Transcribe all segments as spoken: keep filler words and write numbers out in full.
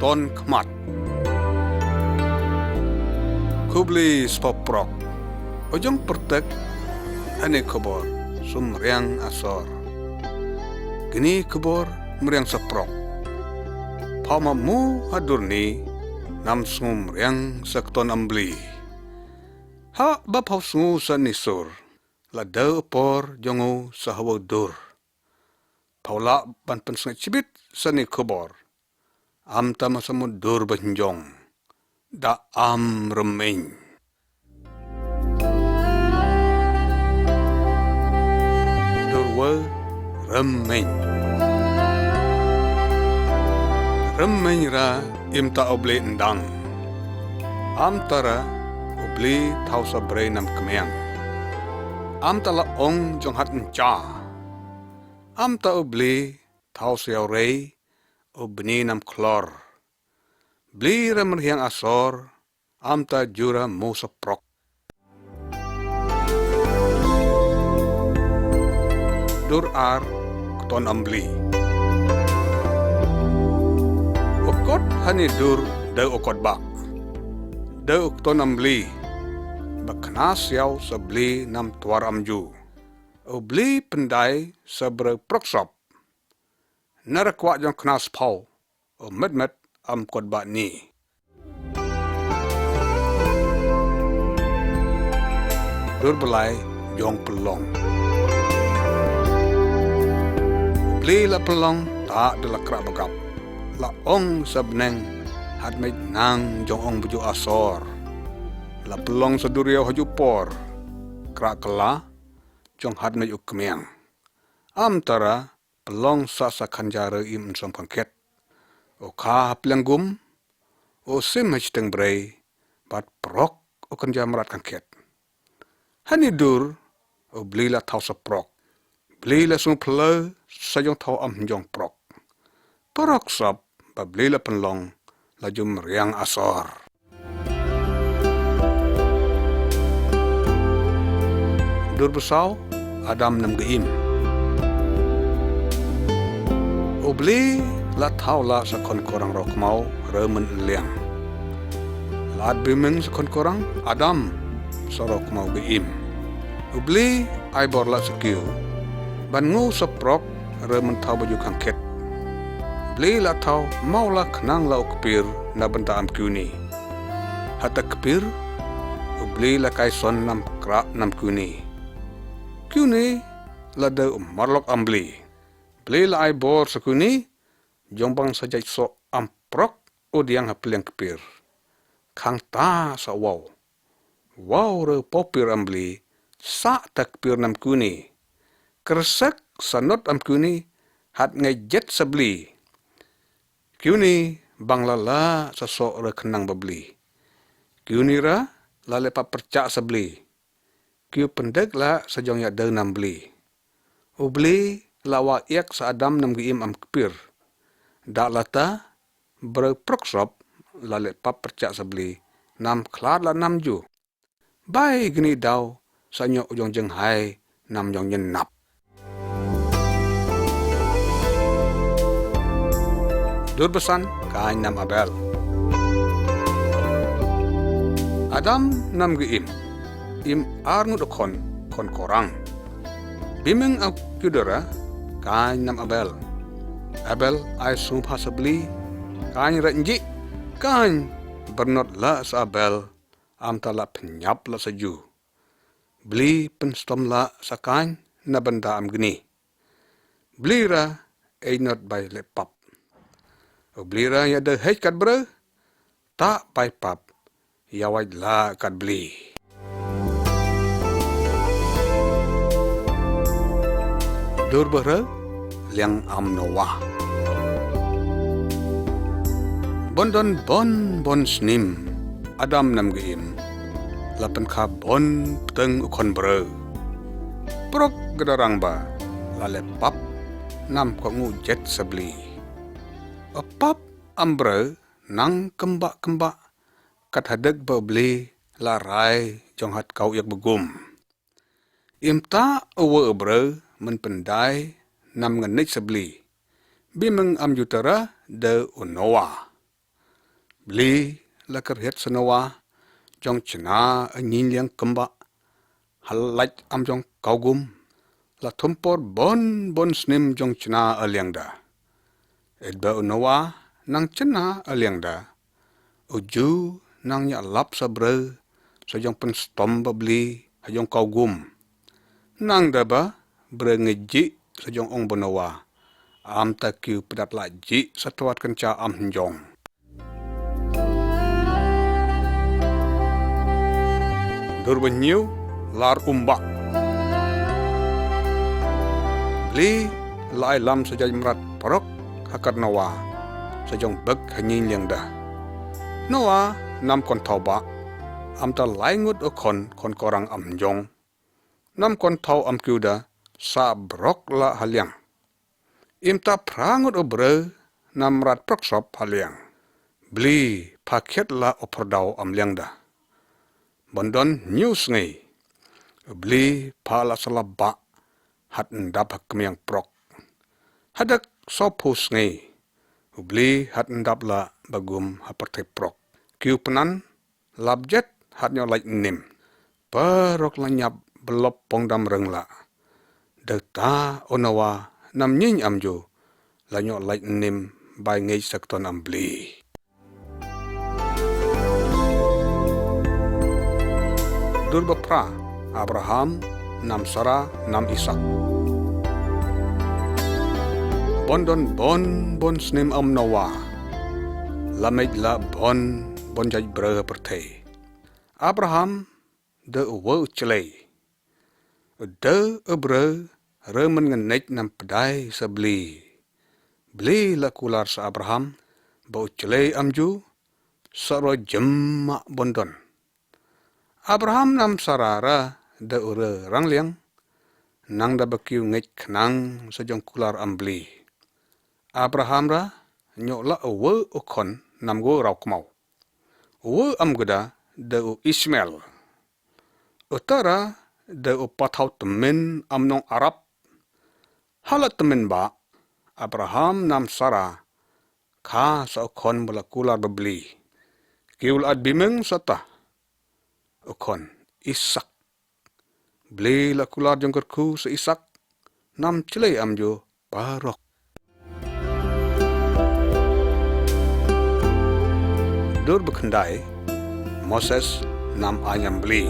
Ton khmat. Khublei sbap prok. Ojong pyrteg, hani khubor sumriang asor. Gini khubor mriang sa prok. Phaw ma mu ha dur ni, nam sngewmriang sa kton am bli. Haba phaw sngew sa ni sur, la dau por jong u sa hawa dur. Phaw lah ban pynsnget chibit sa ni khubor. Am ta ma sa mo dur ba hnjong. Da am rymmeñ. Dur wa rymmeñ. Rymmeñ ra im ta u bli ndang. Am ta ra u bli thaw sa brei nam kmiang. Am ta la ong jong hat ncha. Am ta u bli thaw sa yaw rei u bni nam khlor. Bli ra mrhiang asor, am ta ju ra mo sa prok. Dur ar, kton am bli. U kot hani dur dau u kot bak. Dau u kton am bli. Ba khnas yaw sa bli nam twar am ju. U bli pyndai sa brei prok sop. Nara kwah jong khnas phaw. U met met am kot bak ni. Dur blai jong pynlong. Bli la pynlong ta da la krak bagap. La ong sa bneng hat mej nang jong ong bju asor. La pynlong sa dur yaw ha ju por. Krak kylla jong hat mej u kmiang. Am ta ra pynlong sa sa khynjar im nsom khangkhet. U kha ha pliang gum, u sim ha chiteng brei, bad prok u khynjar mrad khangkhet. Hani dur, u bli la thaw sa prok. Bli la sngewphylla sa jong thaw am hnjong prok. Prok sop ba bli la pynlong la ju mriang asor. Dur ba saw, Adam nam gi im. U bli la thaw la sa khon kurang raw kmaw raw mynliang. Lad biming sa khon kurang, Adam sa raw kmaw gi im. U bli ai bor la sa kiew ban ngu sa prok raw myn thaw ba ju khangkhet. Bli la thaw maw la khnang la u kpir na bynta am kuni. Hata kpir, u bli la kai son nam krak nam kuni. Kuni la dau u marlok am bli. Bli la ai bor sa kuni, jong bang sa jait so am prok u diang ha pliang kpir. Khang ta sa waw. Waw raw paw pir am bli, sa ta kpir nam kuni. Krsek sa not am kuni, hat ngei jet sa bli. Kuni bang la la sa so raw khnang ba bli. Kuni ra la leh pap pyrchah sa bli. Kiew pyndeg la sa jong yadaw nam bli. U bli la wa iak sa Adam nam gi im am kpir. Dak la ta, brei prok sop, la leh pap pyrchah sa bli, nam khlad la nam ju. Bai gni daw, sa ño u jong jeng hai, nam jong nyen nap. Dur ba san, Kain nam Abel. Adam nam gi im. Im ar ngut u khon, khon kurang. Biming a kiew dara, Kain nam Abel. Abel ai sngewbha sa bli, Kain raj nji, Kain bernot la sa Abel, am ta la pynyap la sa ju. Bli pynstom la sa Kain, na bynta am gni. Bli ra, ej not bai leh pap. U bli ra yadaw hej kat brei, ta bai pap, yawaj la kat bli. Dur ba hraw, liang am Nowa. Bondon bon bon snim, Adam nam gi im. La pynkha bon ptang u khon brei. Prok gda rang ba, la leh pap, nam ko ngu jet sa bli. U pap am brei, nang kembak kembak, kat hadeg ba u bli, la rai, jong hat kaw iak begum. Im ta u wa u brei, men pyndai, nam ngenej sa bli. Biming am ju tara, da u Nowa. Bli la kyrhiøt sa Nowa, jong cna ynñiñ liang kūmba, ha laaj am jong kawgum, la thympor bon bon snim jong cna a liang da. Ed ba u Nowa nang cna a liang da, u ju nang ña lap sa brø, sa jong pynstom ba bli, ha jong kawgum. Nang da ba brø ngej ji, sa jong ong ba Nowa, am ta kiw pdat la ji, sa tawat kynsha am hnjong. Dur ba hynñiw, lar umbak. Bli la ai lam sa jaid mrad prok ha kad Nowa, sa jong bøk ha ñiñ liang da. Nowa nam kon thaw ba, am ta lai ngut u khon, khon korang am hnjong. Nam kon thaw am kiw da, sa brok la ha liang. Im ta phra ngut u brø, nam mrad prok sop ha liang. Bli pha khiet la u phrdaw am liang da. Bondon hynñiw sngi, u bli pha la sa lap ba, hat ndap ha kmyang prok. Hadøk sawphaw sngi, u bli hat ndap la ba gum ha pyrthei prok. Kiw pnan, lap jet hat ño laij nnim. Parok la ñap blop pongdam røng la. Dewta u Nowa nam ñiñ am ju, la ño laij nnim bai ngej sa kton am bli. Dur ba phra, Abraham nam Sara nam Isak. Bondon bon bon snim am Nowa, la mej la bon bon jaid brø ha pyrthei. Abraham dø u wø u chlei. Dø u brø rømyn ngneij nam pdaay sa bli. Bli la kular sa Abraham ba u chlei am ju sa ro jymaq bondon. Abraham nam Sara ra dø u rø rang liang. Nang da ba kiw ngej khnang sa jong kular am bli. Abraham ra ño la u wø u khon nam go raw kmaw. U wø am gda dø u Ismael. Utara dø u pathaw tmyn am nong Arab. Ha la tmyn ba, Abraham nam Sara kha sa u khon ba la kular ba bli. Kiw la ad bimyng sa ta u khon Isak. Bli la kular jong kyrkhu sa Isak nam chlei am ju parok. Dur ba khyndai, Moses nam aiñ am bli.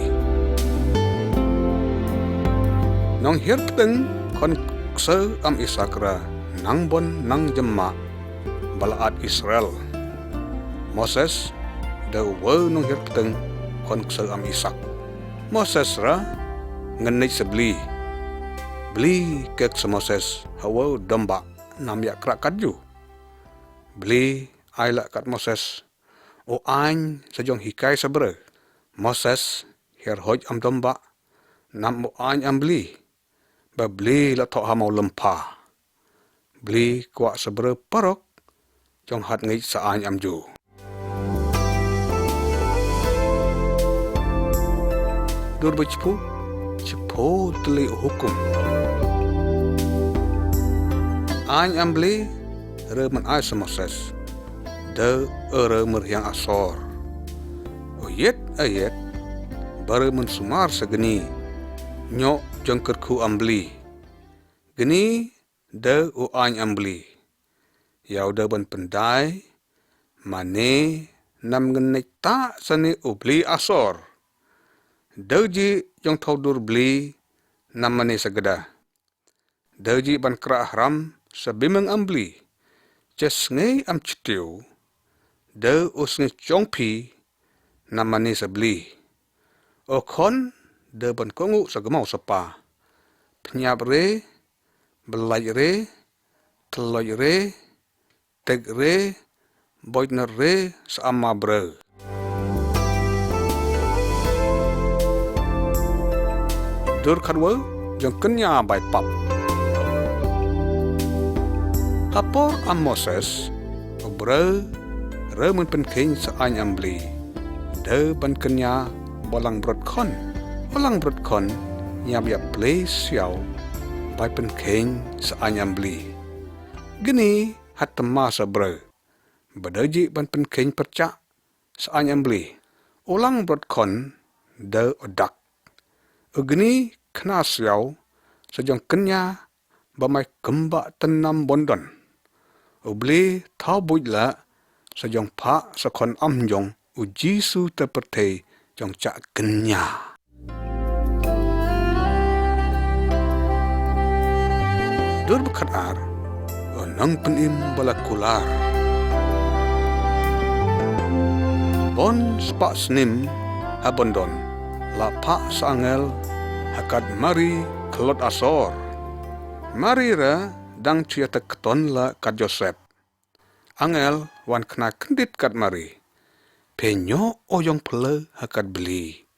Nong hiar ptëng khon kshaw am Isak ra nang bon nang jymaq ba la ad Israel. Moses dø u wø nong hiar ptëng khon kshaw am Isak. Moses ra ngneij sa bli. Bli kek sa Moses ha wø domba nam yaq krah kadju. Bli ai la kad Moses u aiñ sa jong hikai sa brø. Moses hiar hoj am domba nam u aiñ am bli. Ba bli la thoh ha maw lympha. Bli kwah sa brø parok jong hat ngej sa aiñ am ju. Dur ba chiphaw, chiphaw tylli u hukum. Aiñ am bli rømyn ai sa Moses. Dø u rø myrhiang asor. U yet a yet ba rømyn sumar sa gni ñoq jong kyrkhu am bli. Gni dø u aiñ am bli. Yaw dø ban pyndai mane nam ngneij ta sa ni u bli asor. Dø ji jong thaw dur bli nam mane sa gda. Dø ji ban krah hram sa bimyng am bli. Che sngi am chitiew dø u sngi chongphi nam mane sa bli. U khon dø ban kōngu sa gmaw sa pa. Pñap re, blaj re, tloj re, teg re, boj nor re sa ama brø. Dur khadwø jong kynña bai pap. Ha por am Moses u brø rømyn pynkheiñ sa aiñ am bli. Dø ban kynña ba langbrot khon. U langbrot khon ñiab yap pli siaw bai pynkheiñ sa aiñ am bli. Gni hat tma sa brø. Ba dø ji ban pynkheiñ pyrchaq sa añ am bli. U langbrot khon dau o dak. O gni khna siaw sa jong kynia ba mei kymba tnam bondon. U bli thaw buj la sa jong pha sa khon am jong u Jisu ta pyrthei jong cha kynia. Dur bakhat ar, o nong pynim ba la kular. Bon spah snem ha bondon, la pha sa angel ha kad Mari khlot asor. Mari ra dang chia ta kton la kad Josep. Angel wan khna kyndit kad Mari. Phe ño o yong phlö ha kad bli.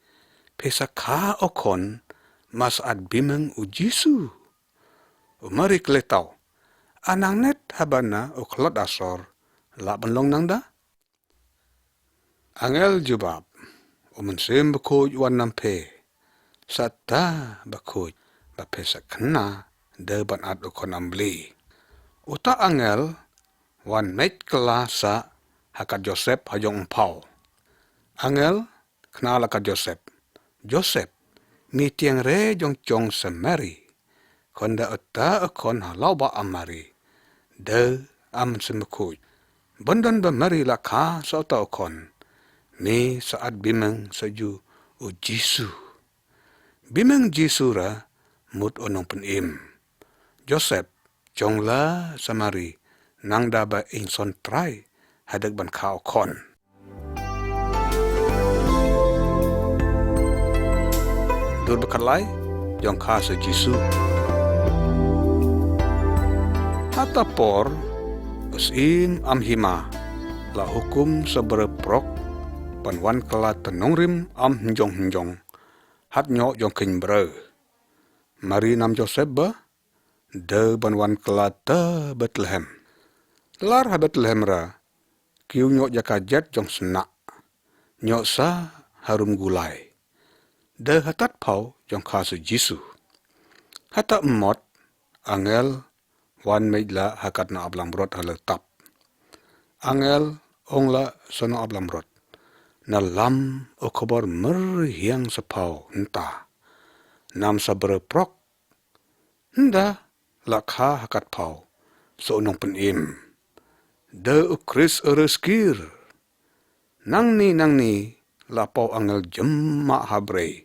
Phe sa kha o khon ma sa ad bimeng u Jisu. U Mari kle taw. A nang net haba na u khlot asor la ban long nangda? Angel jubab, u Mynsiem Bakhuid wan nam phe. Sa ta bakhuid ba phe sa khna dau ban ad u khon am bli. Uta angel wan mej kylla sa ha kad Josep ha jong umphaw. Angel khna la kad Josep. Josep, mi tieng re jong chong sa Mari. Khon da uta u khon ha lawba am Mari. Dau am Mynsiem Bakhuid. Bondon ba Mari la kha sa uta u khon. Mi sa ad bimeng sa ju u Jisu. Bimeng Jisu ra mut o nong pynim. Josep, chong la sa Mari, nangda ba ing son trai, hadak ban kha o khon. Dur bakhat lai, jong kha sa Jisu. Hata por, syiem am hima, la hukum sa brø prok, ban wan kylla ta nongrim am hynjong hynjong, hat ño jong kyn brø. Mari nam Josep ba, dau ban wan kylla ta Betlehem. Lar ha Betlehem ra, kiew ño jaka jet jong sna. Ño sa harum gulai. Dau ha tat phaw jong kha sa Jisu. Hata ymot, angel, wan mej la ha kad nong ablangbrot ha lëtap. Angel, ong la sa nong ablangbrot. Na lam o khubor myrhiang sa phaw nta. Nam sa brø prok. Nda la kha ha kat phaw, so nong pynim. Dau u Krist røskir. Nangni nangni la paw angel jymmah ha brei.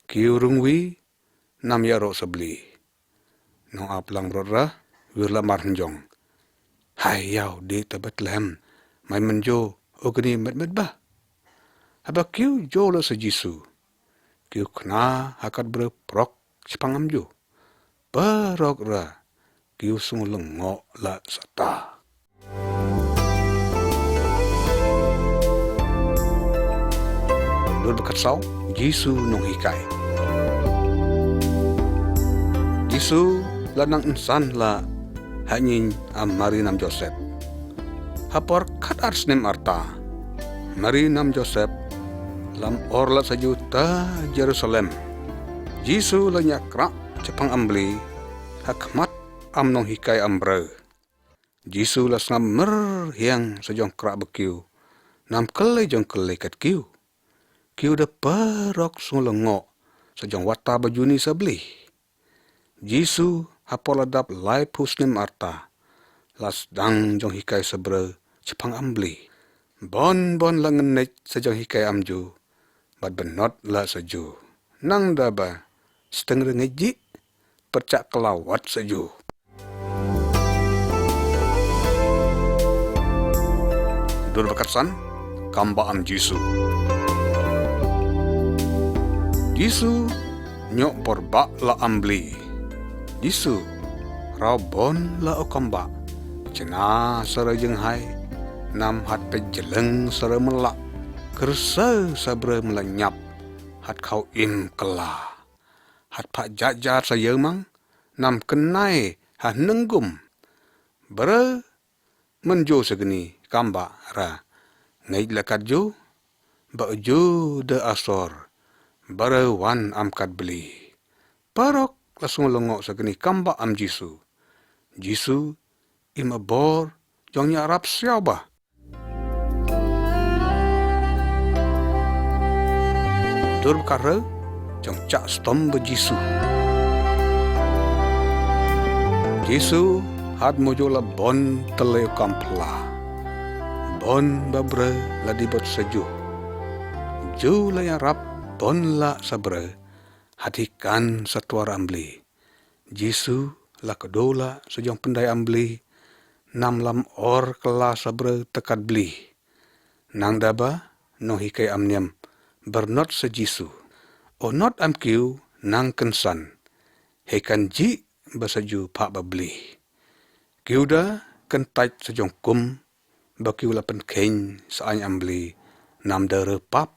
Kiew rungwi, nam yaroq sa bli. Nong aplang mrot ra, wir la mar hynjong. Hai yaw, di ta Betlehem, mai mynjoo, ogni metmet ba. Haba kiew joo la sa Jisu. Kiew kna ha kat brø prok chipang amju. Parok ra, kiew sunglyngngo la sata. Dur ba kat saw, Jisu nonghikai. Jisu la nang insan la ha ñiñ a Mari nam Josep. Ha por kat ar snem arta, Mari nam Josep la ym or la sa ju ta Jerusalem. Jisu la ñiah krah chipang ambli, ha khmat am nonghikai ambrø. Jisu la sngap myrhiang sa jong krah ba kiew, nam kyllej jong kyllej kat kiew. Kiew da parok sunglyngngo sa jong wata ba juni sa bli. Jisu ha por la dap laiphew snem arta, la sdang jong hikai sa brø chipang ambli. Bon bon la ngennëj sa jong hikai amju, bad bnot la sa ju. Nang da ba, steng rngej ji, pyrchak kylla wat sa ju. Dur ba kat san, kamba am Jisu. Jisu ñiah por ba la ambli. Jisu raw bon la o kamba. Chna sa rjynghai, nam hat pej jløng sa rmylla. Kyrshaw sa brø mylla ñap, hat khaw im kylla. Hat phah jajar sa yëmang, nam kynnai ha hnynggum. Brø mynjoo sa gni kamba ra. Ngej la kat ju, ba ju da asor. Brø wan am kat bli. Parok la sunglyngngo sa gni kamba am Jisu. Jisu im abor jong ñiah rap siaw ba. Dur katrø, jong chak stom ba Jisu. Jisu hadd mojoo la bon tele o kaam pla. Bon ba brø la dibot sa ju. Ju la yarap bon la sa brø, hadhi kan sa tuar Ambli. Jisu la kdo la sa jong pyndai Ambli, nam lam or kylla sa brø takaad bli. Nang daba, nong hikai amniam byrnod sa Jisu. O nod am kiew nang kynsan, hei kan jik ba sa ju phak ba bli. Kiew da kyntait sa jong kum, ba kiew la pynkhein sa ain Ambli, nam da rë pap.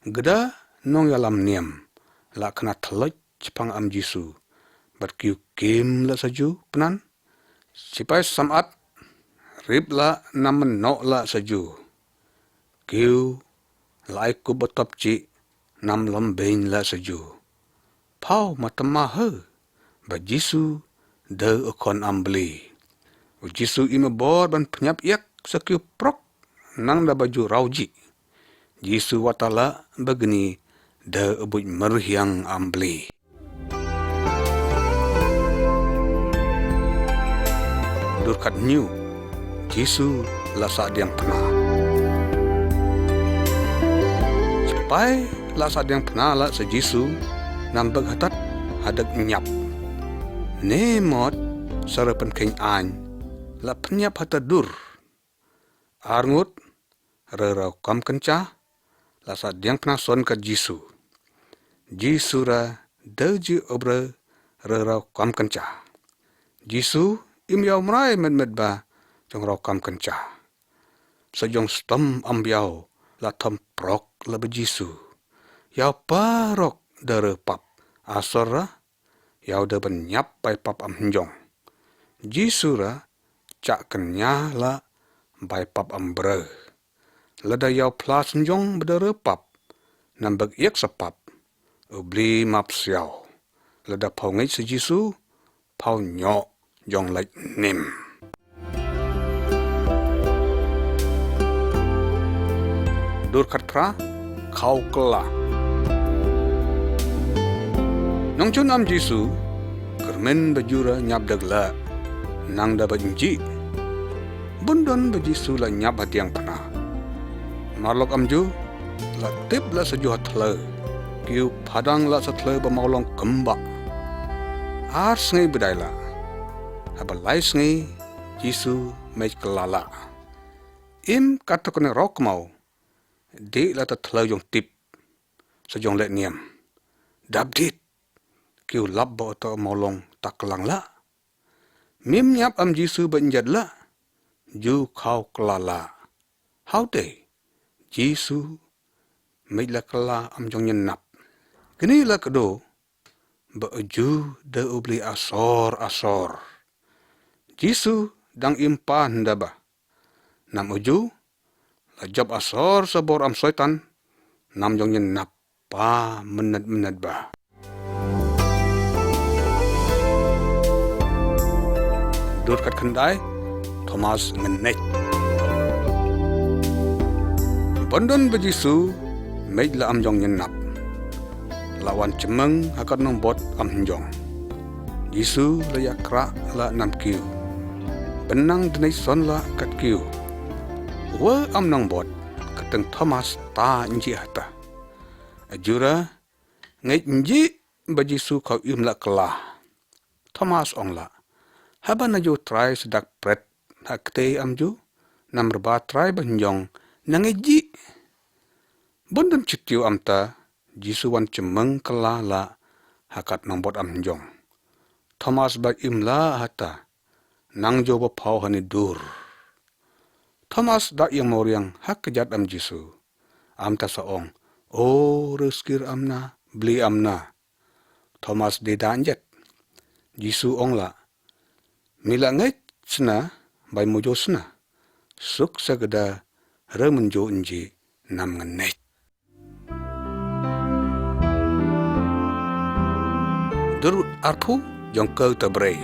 Gda nong yalam niam, la khyna thloj chpang am Jisu, bad kiew kim la sa ju pnan. Sipai samad, rip la nam mynno la sa ju. Kiew la ai kup ba top chih, nam lom beiñ la sa ju. Phaw matæ ma hơ, ba Jisu da o khon Ambli. O Jisu im bor ban pynyap iak sa kiew prok, nang daba ju raw jik. Jisu wata la ba gni da o buj myrhiang Ambli. Dur khadnyu, Jisu la sadiang phna. Sipai la sadiang phna la sa Jisu, nam bag hatad hadøg nyap. Nemot sa rë pynkhein ain, la pynyap hatad dur. Arngut, rë raw kam kyncha, la sadiang phna son ka Jisu. Jisu ra da ji o brø rë raw kam kyncha. Jisu im yaw mrai met met ba jong raw kam kyncha. Sa jong stom am yaw la thom prok la ba Jisu. Yaw parok da rë pap, asor ra, yaw da ban nyap bai pap am hnjong. Jisu ra chak kynña la bai pap am brø. Lada yaw plas hnjong ba da rë pap, nam bag iak sa pap, o bli map siaw. Lada phaw ngej sa Jisu, phaw nyoh jong laj nim. Dur khadphra, khaw kylla. Nongchun am Jisu kyrmen ba ju ra nyap dëg lë, nang da ba njik. Bundon ba Jisu la nyap hadiang phna. Marlok am ju la tip la sa ju ha thlø. Kiew phadang la sa thlø ba mawlong kembak. Ar sngi bidai la. Haba lai sngi Jisu mej kylla la. Im katkone raw kmaw, dih la ta thlø jong tip sa jong leh niam. Dap dit, kiew lap ba oto mawlong taklang la. Mim nyap am Jisu ba njat la, ju khaw kylla la. Hawde, Jisu mej la kylla am jong nynnap. Kini la kdo ba o ju da o bli asor asor. Jisu dang im pa hynda ba. Nam o ju la jop asor sa bor am soitan, nam jong nynnap pa myned myned ba. Dur khadkhyndai, Thomas ngenned. Bundon ba Jisu mej la am jong nynnap, la wan chemeng ha kat nongbot am hnjong. Jisu la yakra la nam kiew. Bnang dneij son la kat kiew. Wë am nongbot, kateng Thomas ta njik hata. Ju ra ngej njik ba Jisu khaw im la kylla. Thomas ong la, haba najoo trai sa dak pret ha ktei am ju, nam rba trai ba hnjong, na ngej jik. Bundon chityo amta, Jisu wan chemeng kylla la ha kat nongbot am hnjong. Thomas ba im la hata, nang joo ba phaw hani dur. Thomas da iang mawriang ha kjat am Jisu. Amta sa ong, o røskir amna, bli amna. Thomas de da njet. Jisu ong la, mi la ngej sna, bai mojoo sna. Suk sa gda rø mynjoo nji nam ngenned. Dur arphew, jong kawta brei.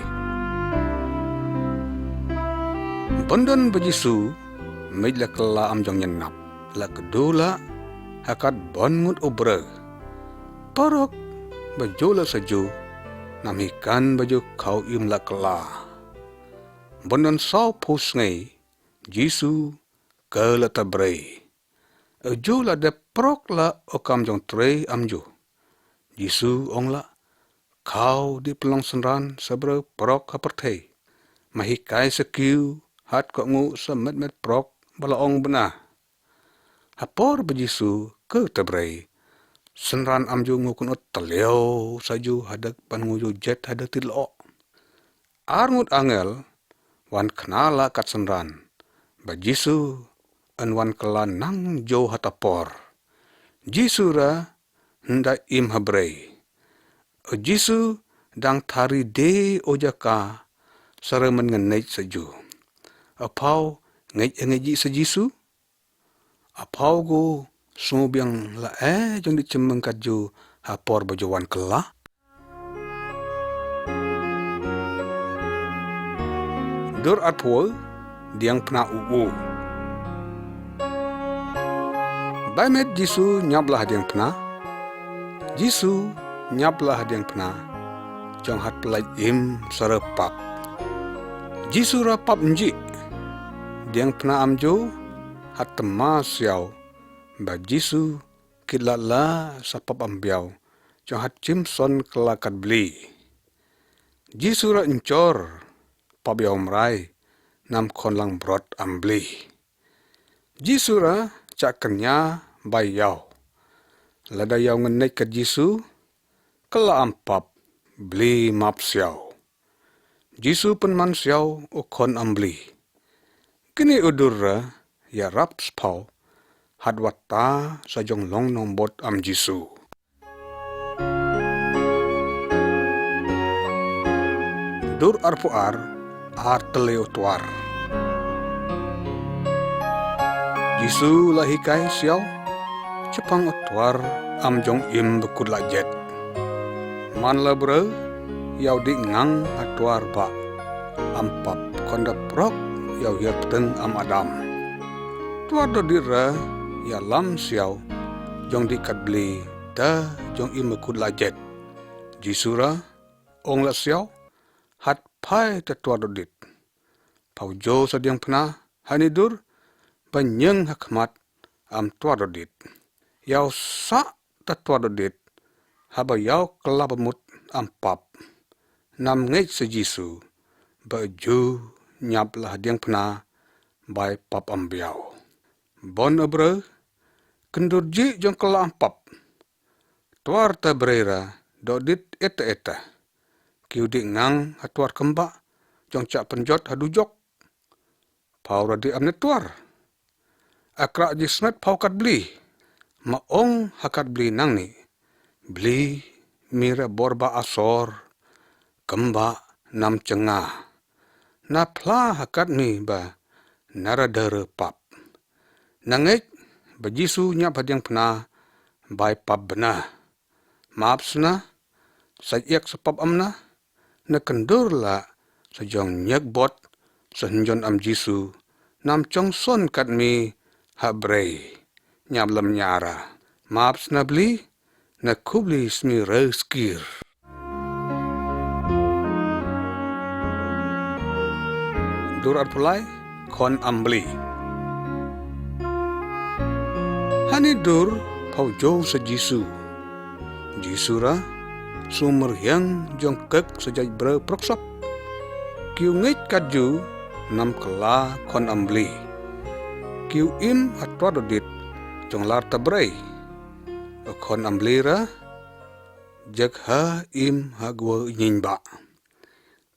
Bundon ba Jisu mej la kylla am jong nynnap. La kdu la ha kat bon ngut o brø. parok ba jo la sa ju, na mhikan ba ju khaw im la kylla. Bondon saw pus ngei, Jisu kër la ta brei. Ju la dep parok la o kam jong tre am ju. Jisu ong la, khaw di pynlong synran sa breu parok ha pyrthei. Ma hikai sa kiew, hat ko ngu sa met met parok ba la ong bna. Ha por ba Jisu kër ta brei, synran am ju ngu kynot tyllew sa ju hadøg ban ngu ju jet hadøg ti lyoh. Arngut angel wan khynnah la kat synran ba Jisu yn wan kylla nang jo ha ta por. Jisu ra hynda im ha brei. O Jisu dang thari de o jaka sa rømmen ngenëj sa ju. O phaw ngej ngej ji sa Jisu. A phaw gu snu biang la e jong di chemeng kat ju ha por ba ju wan kylla. Dur arphew, diangphna u u. Bai met Jisu ñap la ha diangphna. Jisu ñap la ha diangphna. Jong hat pyllaij im sa rë pap. Jisu ra pap mjik. Diangphna am ju hat tma siaw ba Jisu kit la la sa pap am biaw, jong hat chim son kylla kat bli. Jisu ra njor pap yaw mrai, nam khon lang brot am bli. Jisu ra chah kynña bai yaw. Lada yaw ngenëj kat Jisu, kylla am pap bli map siaw. Jisu pynman siaw o khon am bli. Kini o dur ra ya rap sphaw hat wata sa jong long nongbot am Jisu. Dur arphew ar, ar tylli o twar. Jisu la hikai siaw, chapang o twar am jong im ba kut la jet. Man la brø, yaw di ngang ha twar ba am pap khon da prok yaw hiar pteng am Adam. Twar dodit ra ya lam siaw, jong di kat bli da jong im ba kut la jet. Jisu ra ong la siaw, hat phai ta twar dodit. Phaw jo sa diangphna hani dur ba ñëng ha khmat am twar dodit. Yaw sah ta twar dodit haba yaw kylla ba mut am pap. Nam ngej sa Jisu ba ju ñap la ha diangphna bai pap am biaw. Bon o brø, kyndur ji jong kylla am pap. Twar ta brei ra dodit eta eta. Kiew di ngang ha twar kamba, jong chah pynjot ha dujok. Phaw ra di am ne twar. Akra ji smet phaw kat bli. Ma ong ha kat bli nangne. Bli mi ra bor ba asor. Kamba nam chynga. Na phla ha kat mi ba na ra dara pap. Na ngej ba Jisu ñap ha diangphna bai pap bna. Map sna, sa iek sa pap am na, na kyndur la sa jong ñiek bot sa hynjon am Jisu, nam chong son kat mi ha brei, ñap lam ñara. Map sna bli, na khubli smi rë skir. Dur arphew lai, khon am bli. Hani dur phaw jo sa Jisu. Jisu ra, sumyrhiang jong kek sa jaid brø prok sop. Kiew ngej kat ju, nam kylla khon am bli. Kiew im ha twar dodit, jong lar ta brei. O khon am bli ra, jek ha im ha gwa ñiñ ba.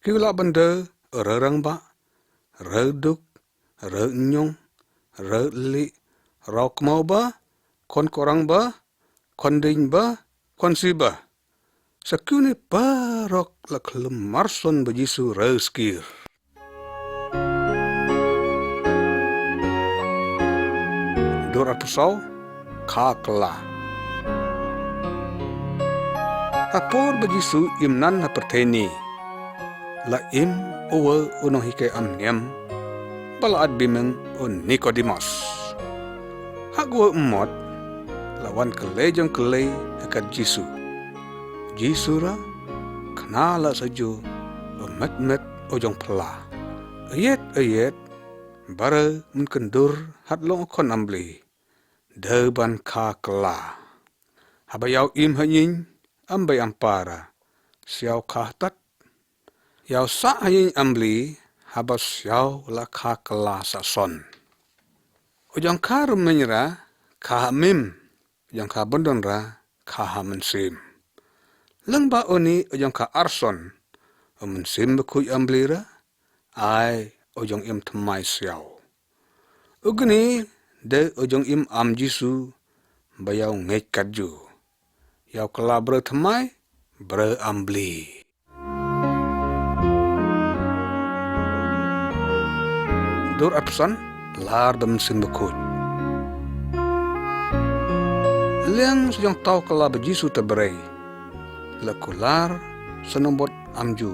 Kiew la bynda, rarang ba, raduk, ranyong, rali, raw kmaw ba, khon korang ba, khon diñ ba, khon si ba. Sa kiew ni parok la khlem marson ba Jisu rë skir. Dur arphew saw, kha kylla. Ha por ba Jisu im nan ha pyrthei ni. La im u wë u nonghikai am niam. Ba la ad bimeng u Nikodimos. Ha gwa ëmmot, la wan kyllej jong kyllej ha kat Jisu. Jisu ra kna lak sa ju o met met o jong pla. Ôyet ôyet, barơ men kendur hat lŏng o kon ambli dau ban kha kylla. Haba yau im ha yiny ambei ampa ra, siaw kha hatat. Yau sah ha yiny ambli haba siaw la kha kylla sah son. O jong kha rmeny ra kha ha mim, o jong kha bondon ra kha ha mynsiem. Lyngba oni o jong kha arson, o Mynsiem Bakhuid ambli ra ai o jong im thymmai siaw. O gini dau o jong im am Jisu ba yau ngej kat ju. Yau kylla brơ thymmai, brơ ambli. Dur arphew san, lar da Mynsiem Bakhuid. Liang sa jong taw kylla ba Jisu ta brei, la kular sa nongbod am ju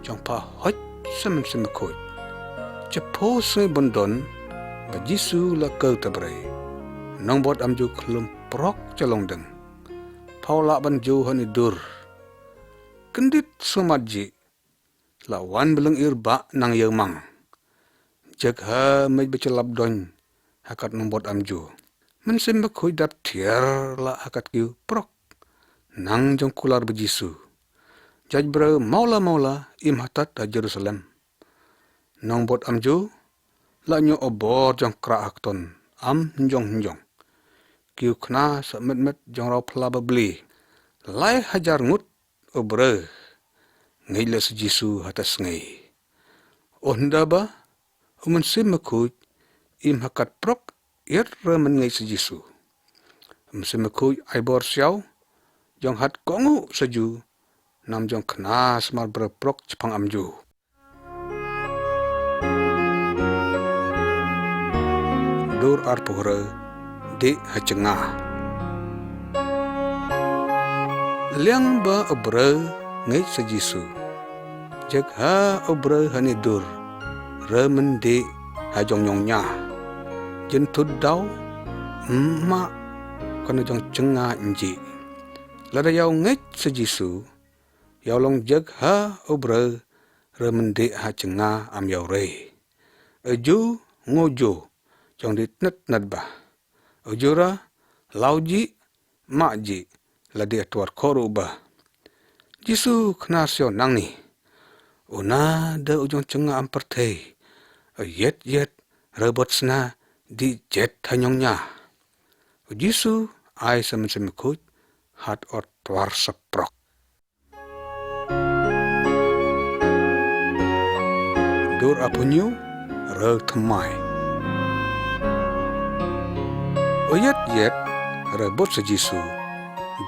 jong pha hoj sa Mynsiem Bakhuid. Chipho sngi bondon ba Jisu la kau ta brei, nongbod am ju khlum prok cha longdang. Phaw lah ban ju hani dur. Kyndit sumad ji, la wan ba lyngir ba nang yau mang. Jek ha mej ba chlap doñ ha kat nongbod am ju. Mynsiem Bakhuid dap thiar la ha kat kiew prok nang jong kular ba Jisu. Jaid brơ mawla mawla im hatat ha Jerusalem. Nongbod am ju la ño o bor jong krah ha kton am hnjong hnjong. Kiew kna sa met met jong raw pla ba bli. Lai hajar ngut o brơ ngej la sa Jisu ha ta sngi. O hynda ba o Mynsiem Bakhuid im ha kat prok iet rơ men ngej sa Jisu. O Mynsiem Bakhuid ai bor siaw jong hat kohnguh sa ju, nam jong kna smar brơ prok chphang am ju. Dur arphew rơ, dih ha chynga. Liang ba o brơ ngej sa Jisu, jek ha o brơ hani dur rơ men dih ha jong ñong nya. Jynthut daw, ma, kona jong chynga nji. Lada yau ngej sa Jisu, yau lŏng jek ha o brơ rơ men dih ha chynga am yau rei. O ju, ngo ju, jong di tnet tnet ba. O ju ra, law ji, ma ji, la di atwar khoru ba. Jisu kna siaw nangne. Una dau o jong chynga am pyrthei. O yet yet, rơ bot sna, dih jet ha ñong nya. O Jisu ai sa Mynsiem Bakhuid hat o twar sa prok. Dur arphew ynñiaw, rơ thymmai. O yet yet, rơ bot sa Jisu,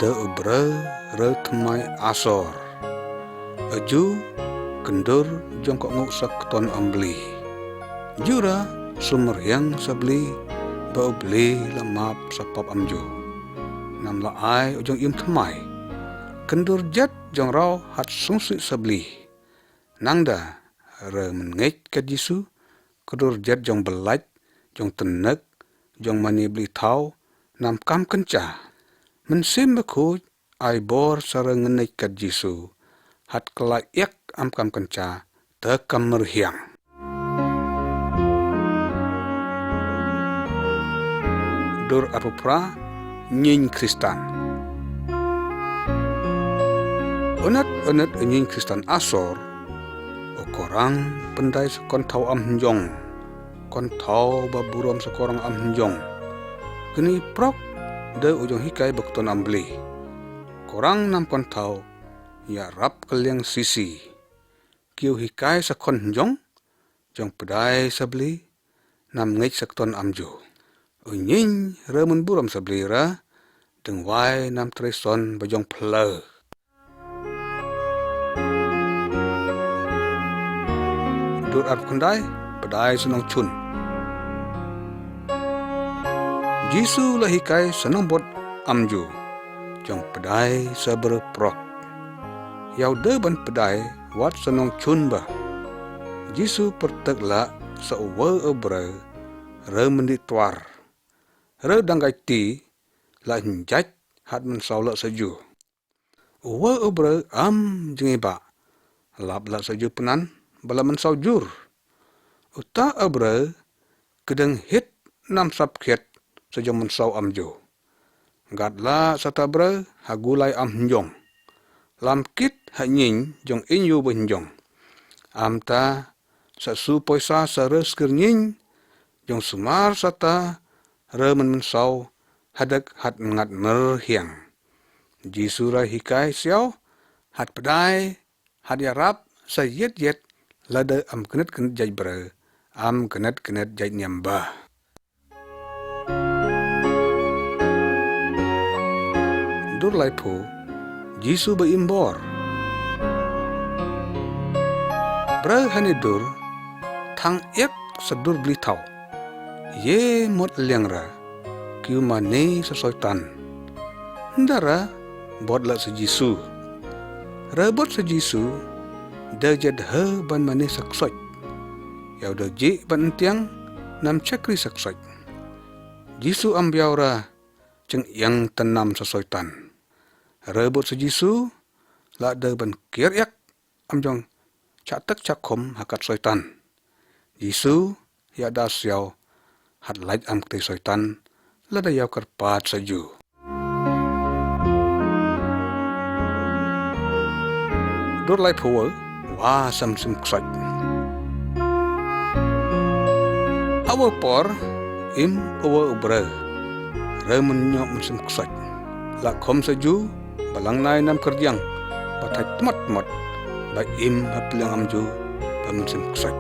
dau o brơ rơ thymmai asor. O ju, kendur jong kohnguh sa kton am bli. Ju ra, sumriang sa bli, ba o bli la map sa pap am ju. Nam la ai o jong im thymmai. Kendur jet jong raw hat sungsi sa bli. Nangda rơ men ngej kat Jisu, kendur jet jong blaj, jong tnøg, jong mani bli thaw, nam kam kyncha. Mynsiem Bakhuid ai bor sa rơ ngej kat Jisu, hat kylla iek am kam kyncha, tơ kam myrhiang. Dur arphew phra, ñiñ Kristan. Ynat ynat o ñiñ Kristan asor, o korang pyndai sa kon thaw am hnjong, kon thaw ba burom sa korang am hnjong. Kini prok dau o jong hikai ba kton am bli. Korang nam kon thaw, ïarap kylliang sisi. Kiew hikai sa kon hnjong, jong pdai sa bli, nam ngej sa kton am ju. O ñiñ rơ men burom sa bli ra, dang wai nam trei son ba jong phlơ. Dur arphew khyndai, pdai sa nongchun. Jisu la hikai sa nongbod am ju, jong pdai sa brơ prok. Yau dau ban pdai wat sa nongchun ba. Jisu pyrtøg la sa uwei o brơ, rơ men dih twar. Rơ dang gaiti, la hnjaj hat men saw la sa ju. Uwø u brøw am jngi ba. Lap la sa ju pnan ba la mynsaw jur. Uta u brøw kdang hit nam sap khiet sa jong mynsaw am ju. Gat la sa ta brøw ha gulai am hnjong. Lam kit ha ñiñ jong iñ yu ba hnjong. Am ta sa su poisa sa rø skir ñiñ jong sumar sa ta rø myn mynsaw hadøg hat ngat myrhiang. Jisu ra hikai siaw hat pdai hat yarap sa yet yet lada am knet knet jaj brøw, am knet knet jaj niam ba. Dur laiphew, Jisu ba im bor. Brøw hani dur, thang ek sa dur bli thaw. Ye mot liang ra, kiew mani sa Soitan. Ndara bot la sa Jisu. Rëbot sa Jisu, dë jet hë ban mani sa ksoit. Yaw dë ji ban ntiang, nam chakri sa ksoit. Jisu am byaw ra, chang iang tnam sa Soitan. Rëbot sa Jisu, la dë ban kier iak, am jong chak tëk chak khum ha kat Soitan. Jisu, ya da siaw, hat laj am kti Soitan, lada yaw kyrpad sa ju. Dur laiphew wë, wa sa mynsiem ksoit. Awa por, im awa u brëw, rëmën ño mynsiem ksoit. La khum sa ju, ba lang nai nam kyrjiang, ba thaj tmot tmot, ba im ha pliang am ju, ba mynsiem ksoit.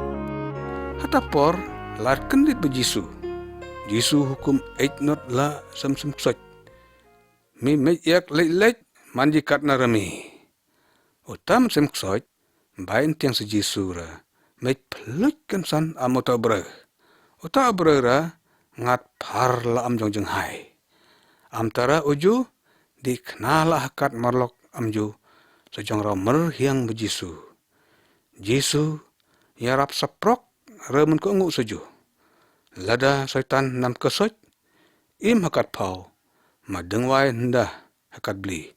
Hata por, lar kyndit ba Jisu. Jisu hukum ej not la sa mynsiem ksoit. Mi mej iak lej lej, man ji katna rëmi. Uta mynsiem ksoit, bai ntiang sa Jisu ra, mej phluj kynsan am uta u brëw. Uta u brëw ra, ngat phar la am jong jnghai. Am tara uju, di khna la ha kat marlok am ju, sa jong raw myrhiang ba Jisu. Jisu, yarap sa prok, rëmën ko ngu sa ju. Lada Soitan nam ksoit, im ha kat phaw, ma dëngwai nda ha kat bli.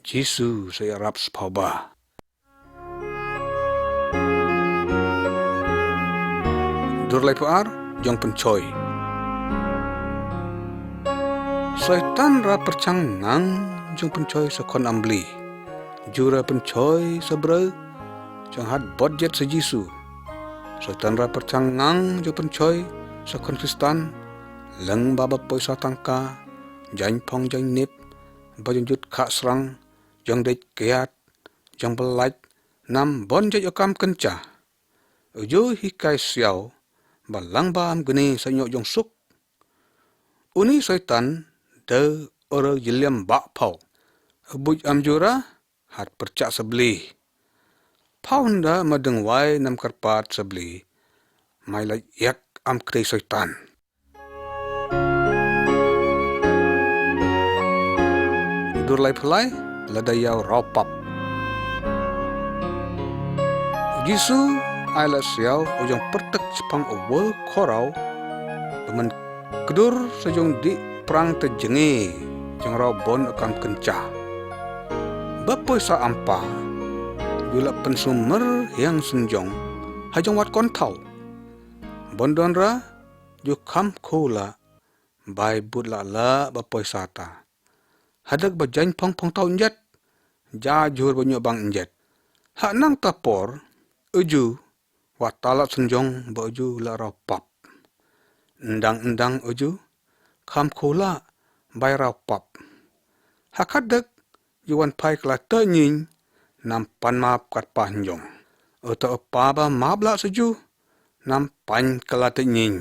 Jisu sa yarap sa phaw ba. Dur laiphew ar, jong pynchoi. Soitan ra pyrchang ngang jong pynchoi sa khon am bli. Ju ra pynchoi sa brëw, jong hat bot jet sa Jisu. Soitan ra pyrchang ngang jong pynchoi sa khon Kristan, lëng ba ba poisa tangka, jaiñ phong jaiñ nip, ba jong jut kha srang, jong dej kiad, jong ba laj, nam bon jait o kam kyncha. Uju hikai siaw, ba lang ba am gni sa ño jong suk. Uni Soitan, dë o rë jylliem ba phaw. Buj am ju ra, hat pyrchah sa bli. Phaw nda ma dëngwai nam kyrpad sa bli. Mai laj iak am kti Soitan. Dur laiphew lai, lada yaw raw pap. Jisu, ai la siaw, ujong pyrtëk chipang uwë khoraw, ba mën kdur sa jong di prang tëjngi, jong raw bon o kam kyncha. Ba poisa ampa, ju la pynsumër hiang synjong, ha jong wat kon thaw. Bondon ra, ju kham khula, bai but la la ba poisa ta. Hadëk ba jaiñ phong phong thaw njet, ja jhur ba ño bang njet. Ha nang ta por, uju, wa tala synjong ba uju la raw pap. Ndang ndang uju, kham khula, bai raw pap. Ha khadëk, ju wan phai kylla tëñiñ, nam pan map kat pa hnjong. Uta u pa ba map la sa ju, nam pan kylla tëñiñ.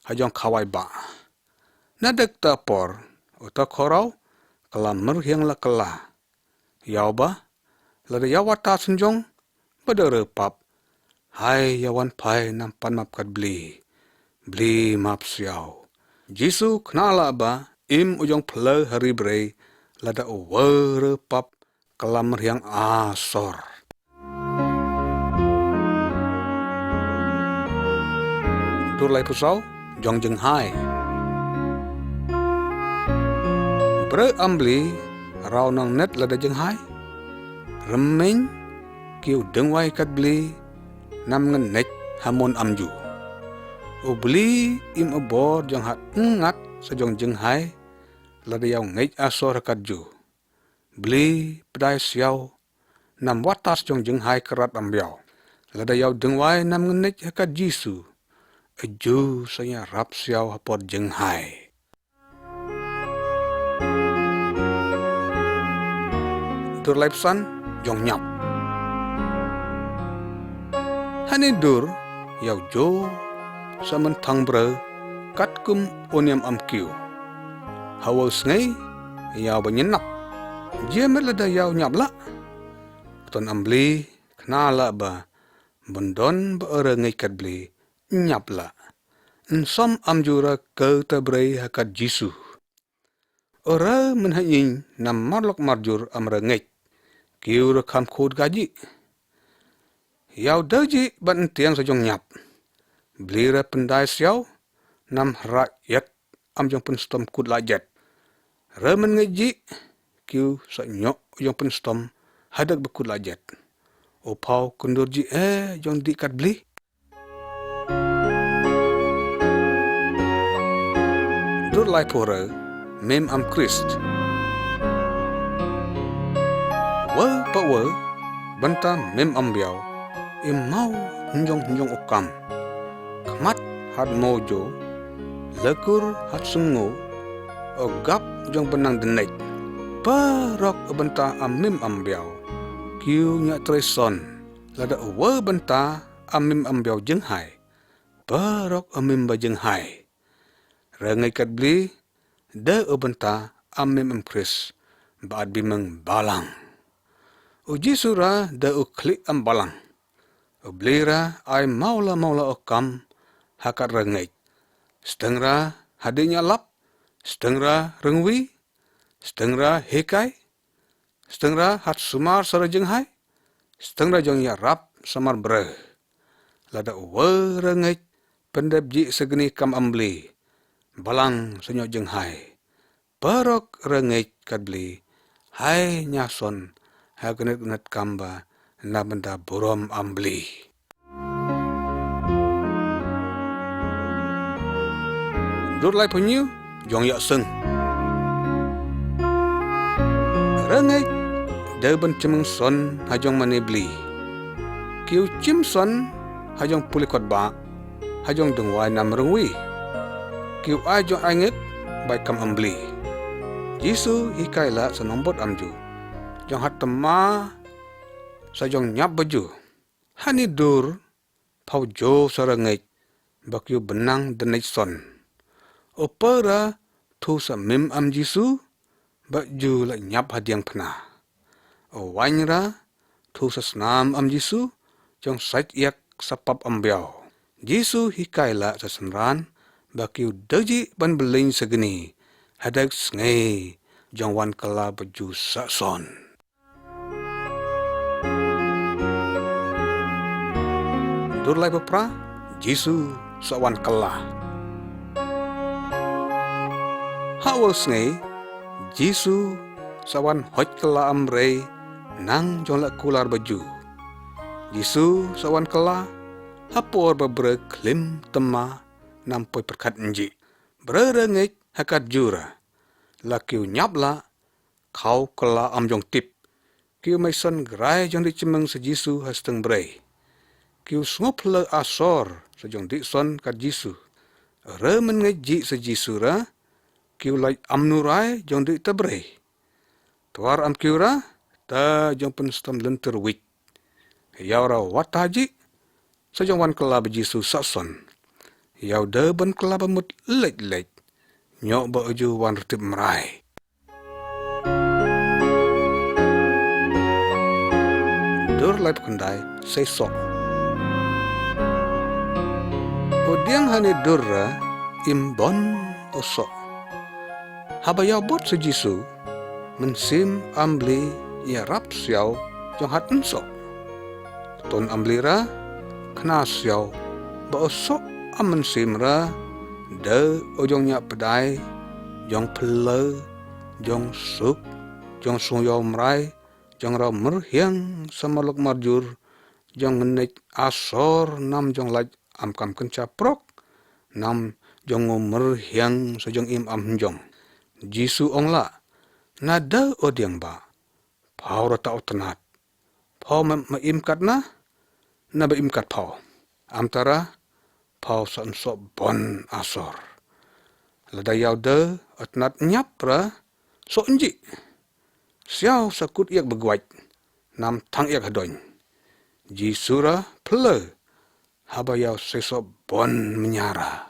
Ha jong khawai ba. Nadëk ta por, uta khoraw, kylla myrhiang la kylla. Yaw ba, lada yaw wa ta synjong, ba dë rë pap. Hai yaw wan phai nam pan map kat bli. Bli map siaw. Jisu khna la ba, im ujong phlë ha ri brei, lada uwë rë pap, kylla myrhiang asor. Dur laiphew saw, jong jnghai. Brëw am bli, raw nang net lada jnghai, Rymmiñ, ki u dëngwaay kat bli, nam ngenëj ha mon am ju. U bli im u bor jong hadd ngat sa jong jënghay, lada yaw ngëj asor ha kat ju. Bli, pdaay siaw, nam watar sa jong jënghay krat am byaw. Lada yaw dëngwaay nam ngenëj ha kat Jisu, ju sa ñarap siaw ha por jënghay. Dur lai psan, jong ñap. Hani dur, yaw joo sa mynthang brø, katkum u niam am kiew. Ha wow sngi, yaw ba ñinap. Jia met lada yaw ñap la. Kton am bli, kna la ba, bundon ba ora ngëj kat bli, ñap la. Nsom am ju ra kata brei ha kat Jisu. Ora mynha ñiñ nam marlok marjur am ra ngëj. Kiew ra kham khot gaji. Yaw dau ji ban ntiang sa jong ñap. Bli ra pyndai siaw, nam hra yet am jong pynstom kut la jet. Ra mynngëj ji, kiew sa ñok jong pynstom, hadøg ba kut la jet. O phaw kundur ji e jong di kat bli. Dur lai pura, mim am Krist. Wa pa wa, banta mim am byaw, im maw hnjong hnjong o kam. Khmat had mojo, lakur had sngo, o gap jong bnang dënëj. Parok o banta am mim am byaw, kiew ña trei son, lada wa banta am mim am byaw jënghai. Parok o mim ba jënghai. Rangëj kat bli, da o banta am mim am Krist, ba ad bimang balang. O Jisu ra da o khlieh am balang. O bli ra ai mawla mawla o kam, ha kat rangëj. Stang ra hadi ña lap, stang ra rangwi, stang ra hikai, stang ra had sumar sa ra jënghai, stang ra jong ña rap samar brø. Lada wa rangëj pyndep ji sa gni kam am bli, balang sa ño jënghai. Parok rangëj kat bli, hai ña son, ha gnet gnet kam ba, na bynda burom am bli. Dur lai pynñiw, jong ya sëng. Rangëj, da ban chimang son ha jong mani bli. Kiew chim son ha jong puli kot ba, ha jong dungwai nam rangwi. Kiew ai jong ai ngit, bai kam am bli. Jisu hikai la sa nombot am ju. Jong hat tma, sa jong ñap ba ju. Hani dur, phaw jo sa rangëj, ba kiew bnang dënëj son. O para thu sa mim am Jisu, ba ju la ñap hadiang pna. O wain ra, thu sa snam am Jisu, jong sait iak sa pap am byaw. Jisu hikai la sa synran, ba kiew dëji ban bliñ sa gni, hadak sngi, jong wan kylla ba ju sa son. Dur lai pepra, Jisu sa wan kylla. Ha wa sngi, Jisu sa wan hoj kylla am rei, nang jong la kular ba ju. Jisu sa wan kylla, ha por ba brø klim tma, nam poi pyrkhat nji. Brø rangëj ha kat ju ra. La kiew ñap la, khaw kylla am jong tip. Kiew mai son grai jong di chimang sa Jisu ha stang brei. Kiew sngop la asor sa jong di son kat Jisu. Ra mynngëj ji sa Jisu ra. Kiew laj am nurai jong di ta brei. Twar am kiew ra, ta jong pynstom lynter wit. Yaw ra wata ji, sa jong wan kylla ba Jisu sa son. Yaw da ban kylla ba mut lej lej. Ño ba oju wan rtip mrai. Dur lai pkhyndai, sei so. O diang hani dur ra, im bon o so. Haba yaw bot sa Jisu, mynsiem am bli ña rap siaw jong hat nso. Ton am bli ra, khna siaw, ba o so am mynsiem ra, da o jong ña pdai, jong phlø, jong suk, jong sung yaw mrai, jong raw myrhiang sa marlok marjur, jong ngynnej asor nam jong laaj am kam kynsha prok, nam jong ngo myrhiang sa jong im am hynjong. Jisu ong la, na daw o diang ba, phaw rata o tnat. Phaw ma, ma im katna, na ba im kat phaw. Amtara, phaw sa nsok bon asor. Lada yaw daw o tnat nyap ra, sok nji. Syaw sa kut iyak bguwaj, nam thang iyak hdoñ. Jisu ra phlơ, haba yaw sesok bon mnyara.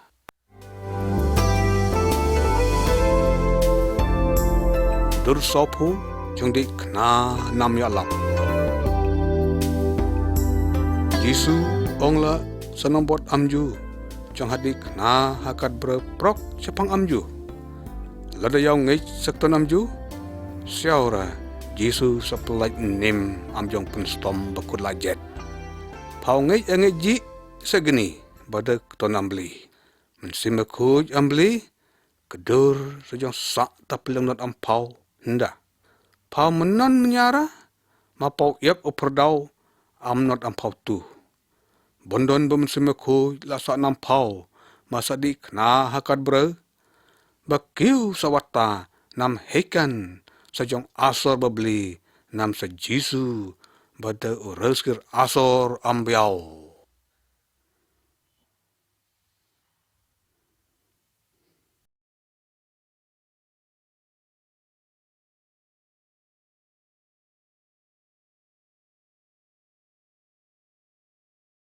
Dur sawphaw, jong di kna nam yalam. Jisu ong la sa nongbot amju, jong ha di kna ha kat brø prok shaphang amju. Lada yaw ngej sa kton amju, syaw ra Jisu sa pynlaj nim am jong pynstom ba kut lajet. Phaw ngej a ngej ji sa gni, ba dau kton ambli. Mynsiem Bakhuid ambli, kdur sa jong sa ta pylliang nod am phaw, hynda. Phaw mynnon mnyara, ma phaw iyak o pyrdaw, am nod am phaw tu. Bondon ba Mynsiem Bakhuid la sa nam phaw, ma sa di kna ha kat brø. Ba kiew sa wata, nam heikan, sa jong asor babli, nam sa Jisu, ba dau o røskir asor am byaw.